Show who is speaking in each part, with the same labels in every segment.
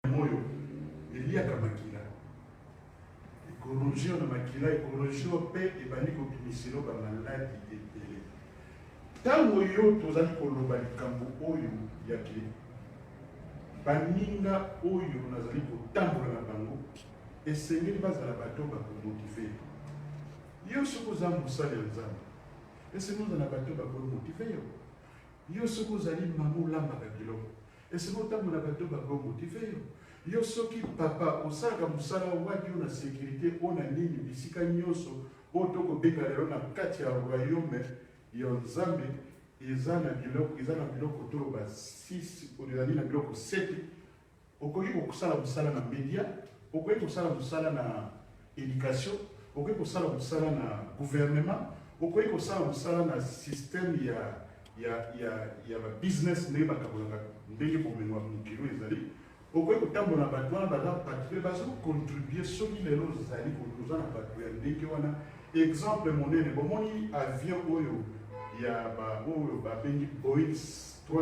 Speaker 1: Oyo eliaka makila, ekorongeo na makila, ekorongeo mpe ebandi kobimiselo bamaladi ebele. Ntango yo tozali koloba likambo oyo ya ke baninga oyo nazali kotambola na bango esengeli bazala bato bakomotiver yo. Soki oza mosali ya Nzambe, esengeli ozala na bato bakomotiver yo. Yo soki ozali mama, olambaka biloko, esengeli otambola bato bakomotiver yo. Yo soki papa, osalaka mosala wapi, oyo na sécurité, oyo na nini, bisika nyonso oyo tokobenga lelo na kati ya royaume ya Nzambe, eza na biloko toloba 6, ezali na biloko 7. Okoki kosala mosala na média, okoki kosala mosala na éducation, okoki kosala mosala na gouvernement, okoki kosala mosala na système ya babusiness, ndenge bakabolaka, ndenge bomengo ya mokili oyo ezali. Okoki kotambola na bato wana baza particulier, bazocontribuer. Soki lelo ozali oza na bato ya ndenge wana, exemple monene, bomoni avion oyo ya ba oyo babengi Boeing 383,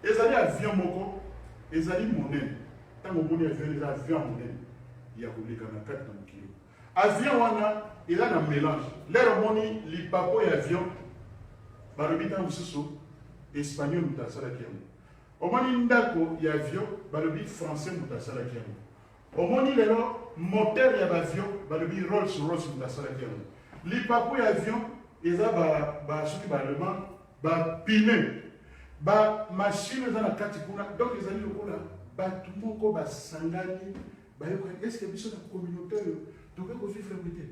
Speaker 1: ezali avion moko ezali monene. Ntango omoni avion, eza avion ya monene ya koleka na kati na mokili. Avion wana eza na mélange. Lero omoni lipapo ya avion, balobi ntango mosusu Espagnol moto asalaki yango. Omoni ndako ya avion, balobi Français moto asalaki yango. Omoni lelo moteur ya baavion, balobi Rolls Royce moto asalaki yango. Lipapo ya avion eza soki baallemand, bapine, bamachine eza na kati kuna. Donc ezali lokola bato moko basangani, bayokani. Est-ce biso na communauté oyo tokoki kovivre boye te?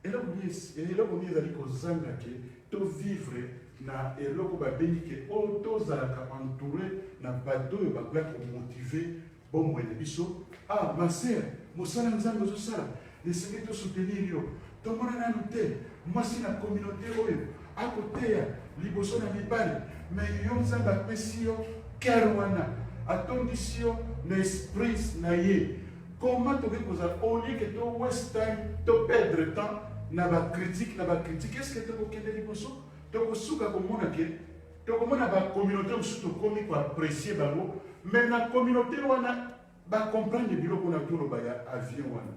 Speaker 1: Eloko nini ezali kozanga ke tovivre na eloko babengi ke oyo tozalaka entouré na bato oyo bakoya komotiver bomoi na biso? Ah, ma sœur, mosala Nzambe ozosala, esengeli tosoutenir yo. Tomona nanu te mwasi na communauté oyo akoteya liboso na mibali, mais yo Nzambe apesi yo cœur wana, atondisi yo na esprit na ye. Comment tokoki kozala, au lieu ke to waste time, to perdre temps na bacritique, na bacritique? Est ce que tokokende liboso? Tokosuka komona ke tokomona bacommunauté mosusu, tokomi koapprécier bango, mais na communauté wana bacomprendre biloko na toloba ya avion wana,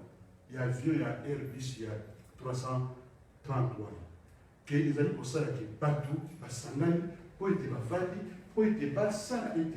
Speaker 1: ya avion ya Airbus ya 330 wana, ke ezali kosala ke bato basangani mpo ete bavandi, mpo ete basala ete